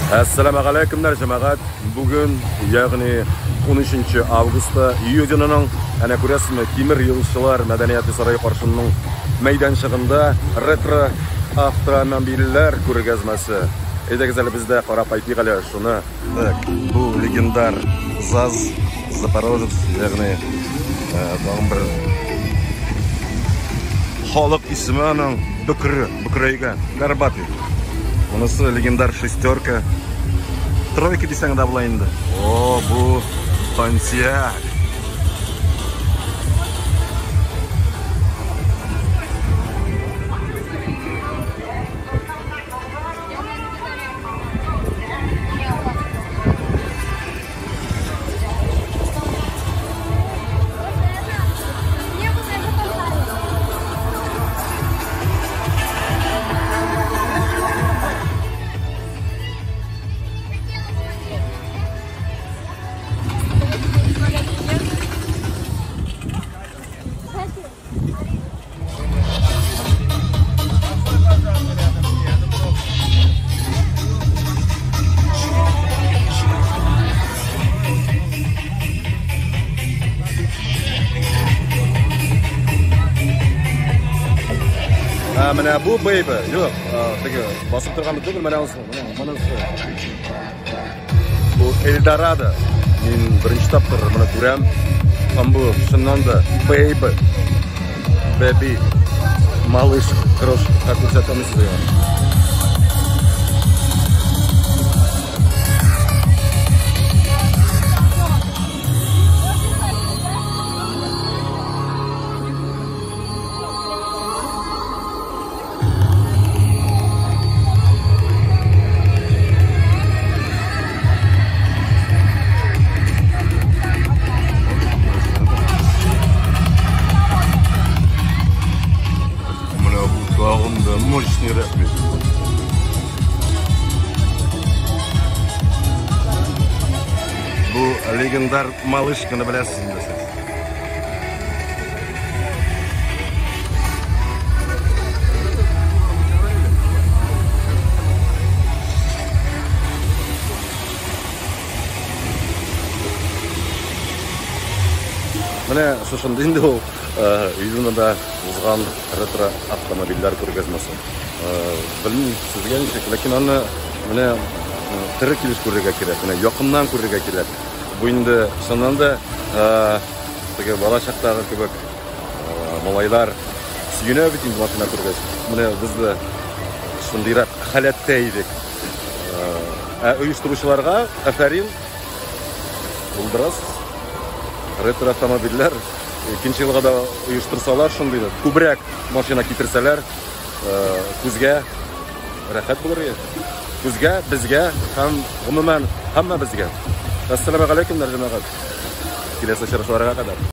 Әссәламәгаләйкүмнәр, җәмәгать. Бүген, ягъни 13 августта Юдиноның, әнә күрәсезме, Тимер юлчылар мәдәнияте сарае каршының мәйданчыгында ретро автомобильләр күргәзмәсе. Әйдәгез әле без дә карап кайтыйк әле шуны. Так, бу легендар ЗАЗ Запорожец, ягъни тагын бер халык исеме аның Бөкре, Бөкрәйгән, Горбатый. Монысы легендар шестерка. Тройка дисәң дә була инде. О, бу Pontiac. Ә, менә бу бейбі, юк, теге басып торганы түгел, менә ул, менә монысы. Бу Эльдорадо. Мин беренче тапкыр моны күрәм. Һәм бу чыннан да бейбі. Бәби. Малыш, крошка күрсәтәм сезгә. Менә бу тагын да мощныйрак бит. Бу легендар малышканы беләсез инде сез. Менә шушындый инде ул Юнада узган ретро автомобильләр күргәзмәсе. Белмим, сезгә ничек, ләкин аны менә тере килеш күрергә кирәк, менә якыннан күрергә кирәк. Бу инде чыннан да теге бала чактагы кебек малайлар сөенә бит инде машина күргәч. Менә без дә шундыйрак халәттә идек. Ә оештыручыларга афәрин, булдырасыз. Ретро автомобильләр икенче елга да оештырсалар шундый да, күбрәк машина китерсәләр, күзгә рәхәт булыр иде. Күзгә, безгә һәм гомумән һәммәбезгә. Әссәламәгаләйкүм, җәмәгать. Киләсе очрашуларга кадәр.